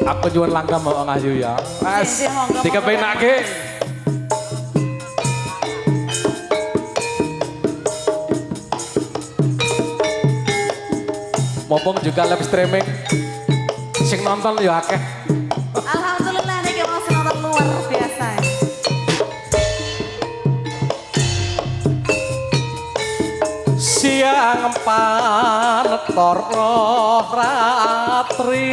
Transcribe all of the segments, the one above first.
Aku nyuwun langgam mau ngayu ya. Mas, Nggih, monggo, monggo. dikepenake. Mumpung juga live streaming. Sing nonton ya akeh. Alhamdulillah niki mau sing nonton luar biasa. Siang pantara ratri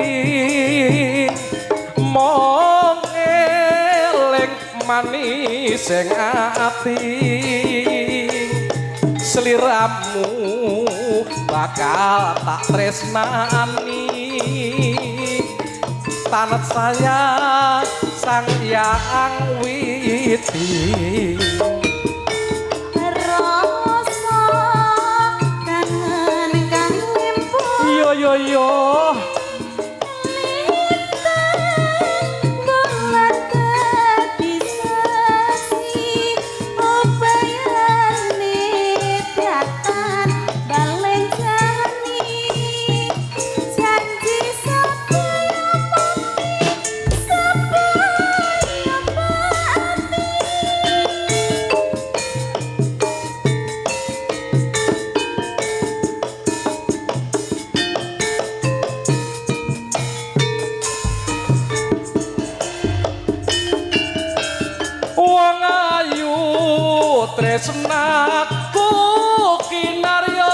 mong eling manis sing ati sliramu bakal tak tresnani tanet saya Sang Hyang Widi. Rasa kangen kang limpuh Yo yo yo. Bulan dadi saksi ubayane datan balen jani janji sabaya pati sabaya pati. Wong ayu tresnaku kinarya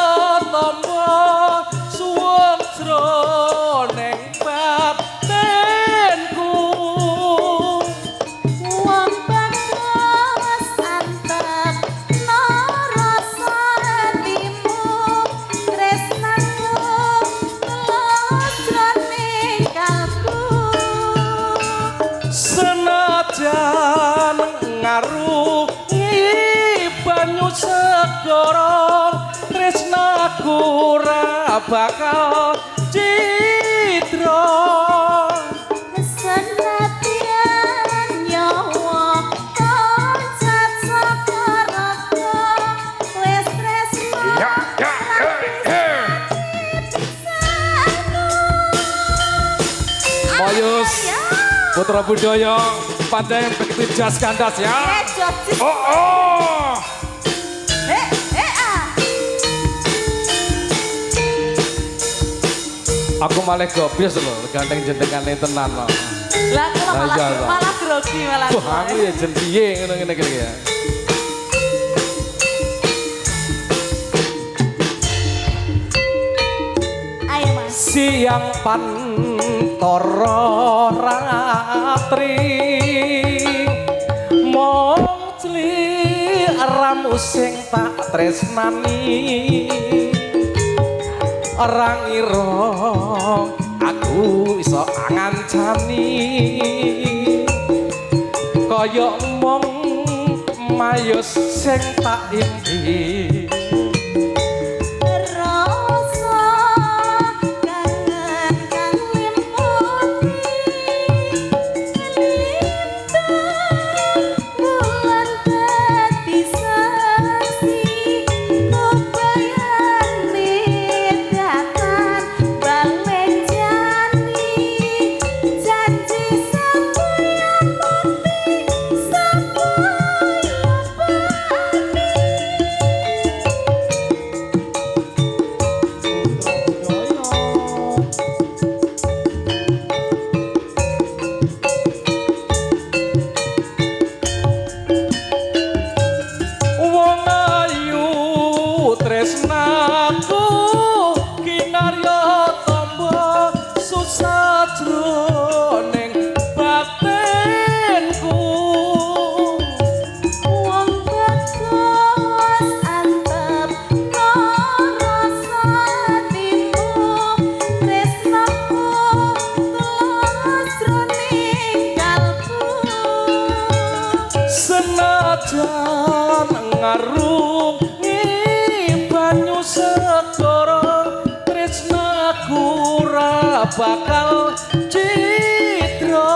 tamba suwung jroning batinku. Wong bagus antep no rasa atimu tresnaku tulus jroning kalbu. Senajan ngarungi banyu segara tresnaku ora bakal cidra. Senadyan nyawa loncat saka raga wis tresno Ya, ya, ya, ya. Moyus Putra Budaya pandai begitu jas kandas ya. Jos. Oh, oh. Eh, eh, ah. Aku malah gobios lho, gandeng jentengane tenan lho. Lah aku Lah, malah iya, lah. malah grogi malah. Wah, aku ya jen piye ngono ngene iki ya. Ayo Mas. Siang pantara ratri mong sliramu sing tak tresnani ora ngira aku iso ngancani kaya mong mayus sing tak impi. Rasa kangen kang limputi lintang bulan dadi saksi ubayane datan balen jani janji sabaya putih sabaya pati. Wong ayu tresnaku kinarya tamba susah jroning batinku. Wong bagus antep no rasa atimu tresnaku tulus jroning kalbu. Senajan ngarungi banyu segara tresnaku ora bakal cidra.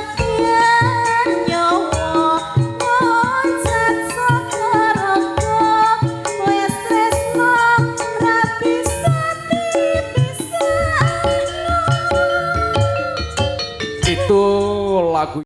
Senadyan nyawa loncat saka raga wis tresno ra bisa dipisahno. Begitu